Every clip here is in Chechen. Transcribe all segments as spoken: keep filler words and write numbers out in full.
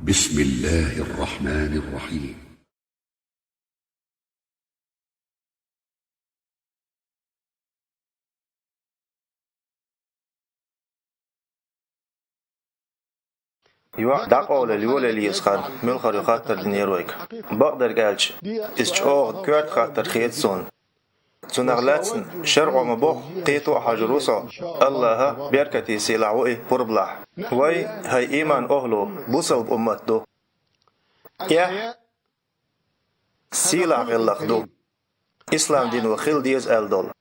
بسم الله الرحمن الرحيم. ЙоӀ дӀакъовлал йолалла еза хӀама муьлхха ю хаттар динера вайга. Бакъдерг аьлча, иза чӀогӀа коьрта хаттар хета суна. Цунах лаьцна шарӀо ма-бохху, кхето а хьожур ву со, АллахӀа беркате сийлахь ву и пурбалахь. Вай, хӀай иман охӀлу, бусалба уммат ду. Эхь сийлахь гӀиллакх ду. Ислам дино хила деза аьлла долу.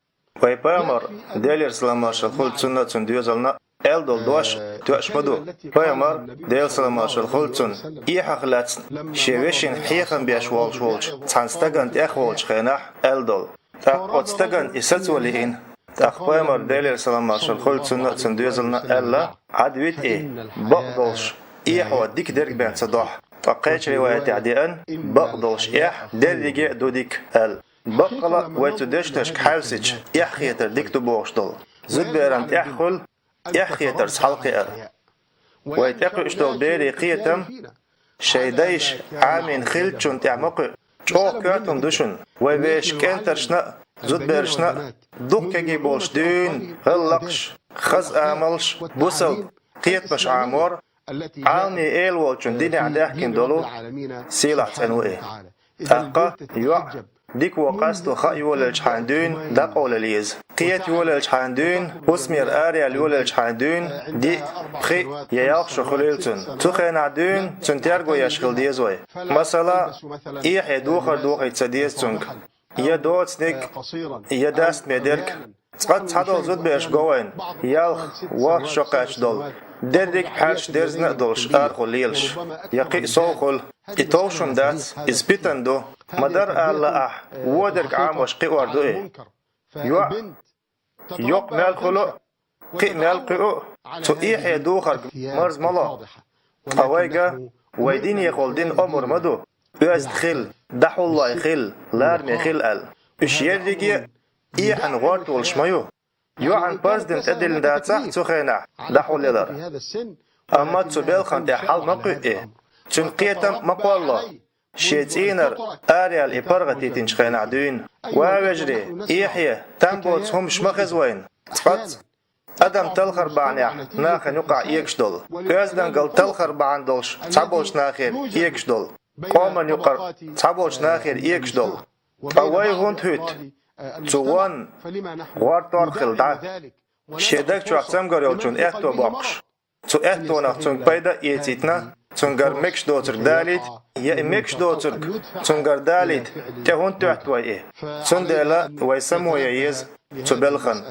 Вай пайхамар, Делера салам-маршалла хуьлда цунна а, цуьнан доьзална а, аьлла долу дош тоьаш ма ду. Пайхамар, Делера салам-маршалла хуьлда цунна, эхьах лаьцна шен вешина хьехам беш волуш волчу цхьана стагана тӀехь волчу хенахь аьлла долу. ТӀаккха оцу стагана и сацо лиъна. ТӀаккха пайхамар, Делера салам-маршалла хуьлда цунна а, цуьнан доьзална а, аьлла: «Ӏад вита и, бакъдолуш, эхьо дика дерг бен ца дохьу». Ткъа кхечу риваятехь деана: «Бакъдолуш, эхь дерриге а ду дика», – аьлла. Баккъала а вай цу дешнашка хьаьвсича, эхь хетар дика ду бохуш долу. Зудберан тӀехь хуьлу эхь хетарца хьалакхиар. Вай тӀекхуьуш долу берийн кхетам шайн дайша Ӏамийна хиллачунна тӀехь ма кхуьу. ЧӀогӀа коьрта хӀума ду шуна, вай вешан кӀентаршна а, зудбершна а дукха кегий болуш дуьйна гӀиллакхаш, хаза амалш, бусалба кхетамаш Ӏамор, Ӏаламийн эла волчун динехь даьхкина долу сийлахь цӀена ву и. ТӀаккха йоӀ дика вон къасто хаа йолаелчхьана дуьйна дӀакъовлал еза. Кхета йолаелчхьана дуьйна хӀусамера араяьлла йолаелчхьана дуьйна диъ, пхиъ я ялх шо хуьлийла цуьнан. Цу хенахь дуьйна цуьнан терго еш хила деза вай. Масала, эхье духар дохийта ца деза цуьнга. Я доцаниг, я дастаме дерг. Цкъа цхьадолу зудберш го вайна, ялх, ворхӀ шо кхаьчна долу, дерриг а пхьаьрш дерзна а долуш арахула лелаш, я кхин а сов хуьлу. И товш хӀума дац, иза питана ду. Ма-дарра ала лаахь, вон дерг Ӏамош кхиор ду и. ЙоӀ йоккха мел хуьлу а, кхин а мел кхуьу а, цу эхье духарг марза ма ло. Ткъа вайга вай динехула дина омра ма ду: оьзда хила, дӀахьуллой хила, лараме хила аьлла. Уьш ерриге а эхьан гӀорта волуш ма ю. ЙоӀан парз дина тӀедиллина дацахь цу хенахь дӀахьулъялар. Амма цу белхан тӀехь хьал ма кхуьу и. Цуьнан кхетам а ма кхолло. Шен цӀийнара араяьлла и паргӀат йитинчу хенахь дуьйна. Ва вежарий, эхье, там боцу хӀумаш ма хеза вайна. Цкъацкъа адам талхар бахьанехь нахана юкъахь эгаш долу, оьздангалла талхар бахьана долуш цхьаболчу нахера эгаш долу, къоман юкъара цхьаболчу нахера эгаш долу. Ткъа вай хӀунда хӀуьтту цу вон гӀортор а хилла дӀа, шен даг чохь цамгар йолчун аьтто боккхуш? Цу аьттонах цуьнга пайда а эцийтина, цуьнгара мегаш доцург далийта, я и мегаш доцург цуьнгара далийта, тӀе хӀунда тоьтту вай и? Цундела вай само ян еза цу белхан.